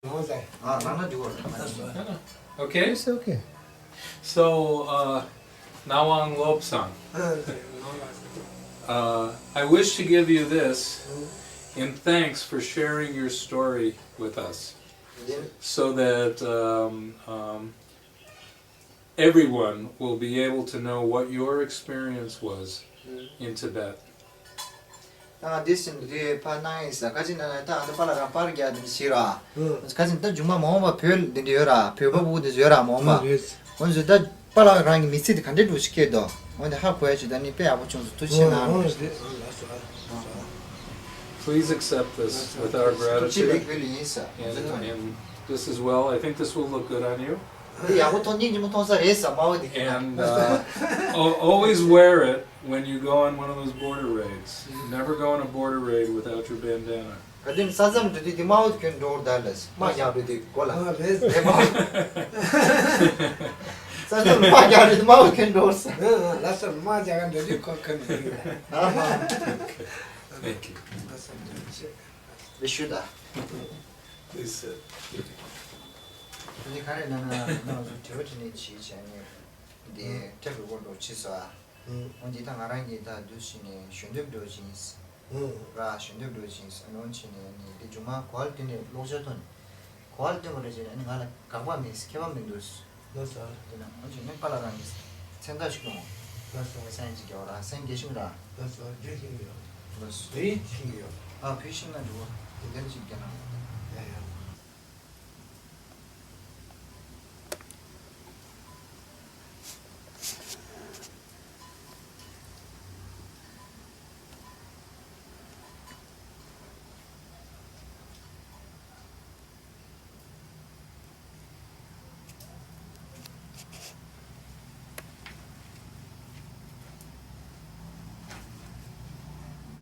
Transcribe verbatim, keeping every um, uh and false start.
ཨ་ནང་ན་འགྲིག་གོ། Okay? It's okay. So, uh, Nawang Lobsang, uh, I wish to give you this in thanks for sharing your story with us, so that um, um, everyone will be able to know what your experience was in Tibet. ད་འདི་སིན་འདི་ཕ་ནང་ཡིན་ས་ཁ་ཅིག་ན་ད་འདི་པ་ལ་རང་པར་རྒྱག་འདི་ཤི་ར། ཁ་ཅིག་ད་ཇུ་མ་མོ་བ་བོད་འདི་འདི་ཡོད་ར། བོད་པ་བུ་འདི་ཡོད་ར་མོ་བ། འོན་ཟུ་ད་པ་ལ་རང་གི་མི་ཚེ་འདི་ག་འདྲས་འགྲོ་ཤི་ཀེ་དོ། འོན་ཏེ་ཧ་གོ་ཡ་ཅིག་ད་ནི་དཔེ་ཡག་པོ་བྱུང་སོང་། ཐུགས་རྗེ་ཆེ་གནང་། Please accept this with our gratitude. And, and this as well. I think this will look good on you. འདི་ཡག་པོ་མཐོང་སྙིང་རྗེ་མོ་མཐོང་ས་རེད་ས་མ་འོ་འདི་ཀྱི་ན། And uh, al- always wear it when you go on one of those border raids. Never go on a border raid without your bandana. ག་དུས་ས་མཚམས་འགྲོ་དུས་འདི་མ་འོ་འདི་གྱོན་འགྲོ་ད་ལས་མ་རྒྱག་འགྲོ་དུས་གོ་ལ། ཨ་རེད། རེད་མ། ས་མཚམས་མ་རྒྱག་འགྲོ་དུས་མ་འོ་འདི་གྱོན་འགྲོ་ས། ལ་ས་མ་རྒྱག་འགྲོ་དུས་ཁོ་ཁ་ནས་ཡིན་ལ། ཨ་ཧ། Thank you. ལས་ཞུ་ད། Please sit. འདི་ག་རེ་ན་ན་ན་ང་ཚོ་དྲི་བ་དྲི་ནས་བྱིས་བྱས་ནས་འདི་ཐེབས་རུ་སྐོར་འགྲོ་བྱིས་སོ་ཨ། འོན་ཏེ་ད་ང་རང་གིས་ད་དུས་ཕྱིན་ནས་ཞོན་འདེབས་འགྲོ་བྱིས་ར་ཞོན་འདེབས་འགྲོ་བྱིས་ཨ་ནོན་ཕྱིན་ནས་ནི་འདི་ཇུ་མ་གོ་བ་དེ་ནས་ཀློག་བྱ་ཐོན། གོ་བ་དེ་མ་རེད་བྱས་ནས་ང་ལ་དགག་པ་མེད་ཁྱད་པར་མི་འདུག་ལགས་སོ། དེ་ན་འོན་ཏེ་ནི་པ་ལ་རང་གིས་མཚན་རྟགས་ཤིག་གཏོང་། ལགས་སོ། སེང་ཅིག་རྒྱལ་བ་ར་སེང་རྒྱལ་ཤིང་ར། ལགས་སོ། རྒྱལ་ཤིང་ཡོད། ལགས་སོ། བོད་ཤིང་ཡོད། ཨ་བོད་ཤིང་ན་འགྲོ་བ་དེ་ལྟར་ཅིག་རྒྱ་ནག